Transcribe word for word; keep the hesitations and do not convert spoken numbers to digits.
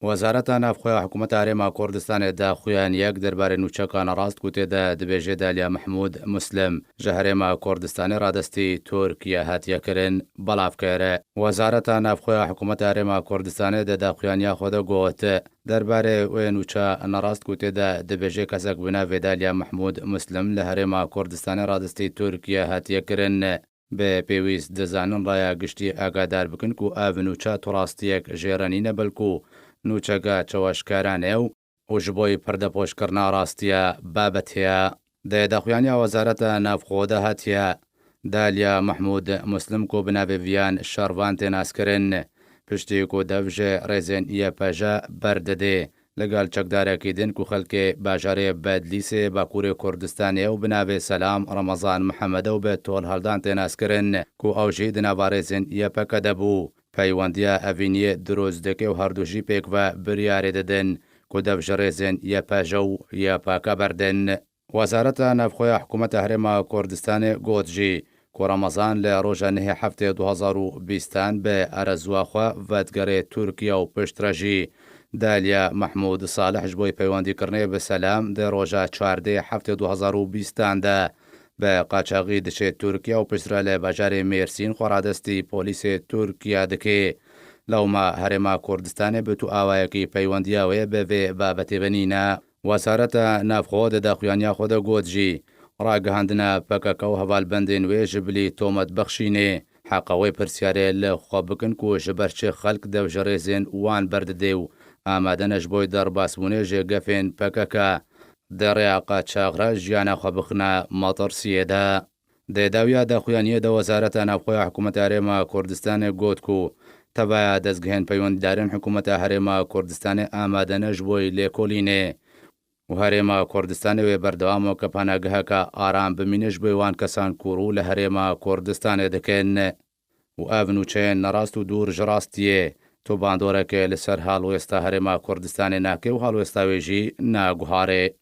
Wezareta Navxwe ya Hikûmeta Herêma Kurdistanê daxuyaniyek derbarê nûçeka nerast ku tê de dibêje Dalya Mehmûd Muslim ji Herêma Kurdistanê radestî Tirkiye hatiye kirin, belav kir. Wezareta Navxwe ya Hikûmeta Herêma Kurdistanê di daxuyaniya xwe de got, derbarê wê nûçe nerast ku tê de dibêje kesek bi navê Dalya Mehmûd Muslim li Herêma Kurdistanê radestî Tirkiye hatiye kirin. Bi pêwîst dizanin raya giştî agadar bikin ku ev nûçe tu rastiyek jê re nîne, belku nûçeke çawaşkaran e û û ji bo pirdepûşkirina rastiya babetê ye. Di daxuyaniya Wezareta Navxwe de hatiye Dalya Mehmûd Muslim ku bi navê viyan şervan tê naskirin, piştî ku dev ji rêzên Y P J berdidê, li gel çekdarekî din ku xelkê bajarê Bedlîsê Bakurê Kurdistanê û bi navê Selam Remezan Mihemed û bi tolheldan tê naskirin ku ew jî di nava rêzên Y P K de bû. Peywendiya evîniyê dirûst dike û herdu jî pêk ve biryarê didin ku dev ji rêzên Y P J û Y P K berdin. Wezareta Navxwe ya Hikûmeta Herêma Kurdistanê got jî ku Remezan li roja nehê heftê du hezar û bîstan bi erezuwa xwe vedigere Tirkiye û piştre jî Dalya Mehmûd Salih ji bo peywendîkirinê bi Selam di roja çardê heftê du hezar û bîstan de bi qaçaxî diçe Tirkiye û piştre li bajarê Mêrsîn xwe radestî polîsê Tirkiye dike. Lewma Herêma Kurdistanê bi tu awayekî peywendiya wê bi vê babetê ve nîne. Wezareta Navxwe di daxuyaniya xwe de got jî, ragihandina P K K û hevalbendên wê ji bilî tomet bexşînê, heqa wê pirsyarê li xwe bikin ku ji ber çi xelk dev ji rêzên wan berdidê û amade ne ji bo derbasbûnê ji gefên P K K. Di rêya qaçax re jiyana xwe bixine metirsiyê de. Di dawiya daxuyaniyê de Wezareta Navxwe ya Hikûmeta Herêma Kurdistanê got ku tevaya dezgehên peywendîdarên Hikûmeta Herêma Kurdistanê amade ne ji bo lêkolînê û Herêma Kurdistanê wê berdewam û kepanageheke aram bimîne ji bo wan kesan ku rû li Herêma Kurdistanê dikin. Û ev nûçeyên nerast û dûr ji rastiyê, tu bandoreke li ser halwêsta Herêma Kurdistanê nake û halwêsta wê jî naguhare.